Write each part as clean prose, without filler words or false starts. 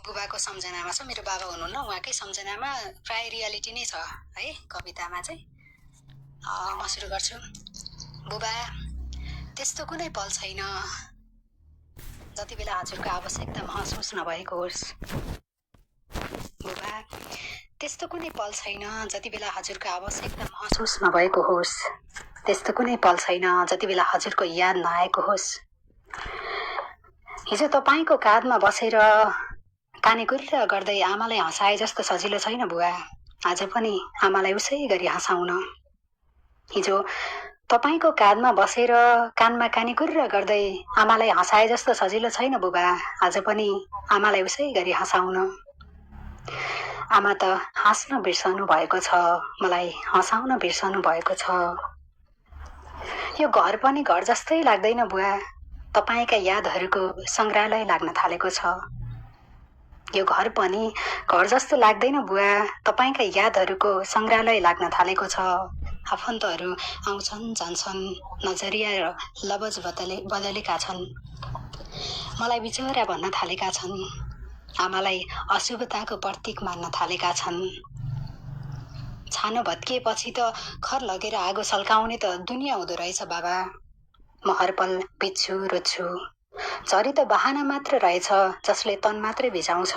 बुबाको सम्झनामा छ। मेरो बाबा हुनुहुन्न, उहाँकै सम्झनामा प्राय रियालिटी नै छ है कवितामा चाहिँ। म सुरु गर्छु। बुबा, त्यस्तो कुनै पल छैन जति बेला हजुरको आवश्यकता महसुस नभएको होस्। बुबा, त्यस्तो कुनै पल छैन जति बेला हजुरको आवश्यकता महसुस नभएको होस्। त्यस्तो कुनै पल छैन जति बेला हजुरको याद नआएको होस्। हिजो तपाईँको काँधमा बसेर कानेकुर्र गर्दै आमालाई हँसाए जस्तो सजिलो छैन बुबा। आज पनि आमालाई उसै गरी हँसाउन। हिजो तपाईँको काँधमा बसेर कानमा कानेकुर्र गर्दै आमालाई हँसाए जस्तो सजिलो छैन बुबा। आज पनि आमालाई उसै गरी हँसाउन। आमा त हाँस्न बिर्सनु भएको छ, मलाई हँसाउन बिर्सनु भएको छ। यो घर पनि घर जस्तै लाग्दैन बुवा, तपाईँका यादहरूको सङ्ग्रहालय लाग्न थालेको छ। यो घर पनि घर जस्तो लाग्दैन बुवा, तपाईँका यादहरूको सङ्ग्रहालय लाग्न थालेको छ। आफन्तहरू आउँछन् जान्छन्, नजरिया र लवज बदलेका छन्। मलाई बिचरा भन्न थालेका छन्, आमालाई अशुभताको प्रतीक मान्न थालेका छन्। छानो भत्किएपछि त खर लगेर आगो सल्काउने त दुनियाँ हुँदो रहेछ बाबा। म हरपल बित्छु रोज्छु। झरी त बहाना मात्र रहेछ जसले तन मात्रै भिजाउँछ।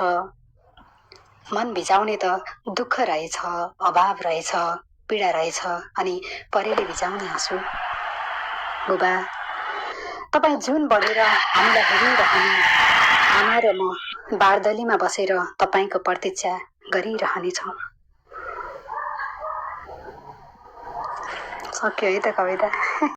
मन भिजाउने त दुःख रहेछ, अभाव रहेछ, पीडा रहेछ, अनि परेले भिजाउने आँसु। बुबा, तपाईँ जुन बनेर हामीलाई हेरिरहनु, आमा र म बारदलीमा बसेर तपाईँको प्रतीक्षा गरिरहनेछौँ। सक्यो है त कविता।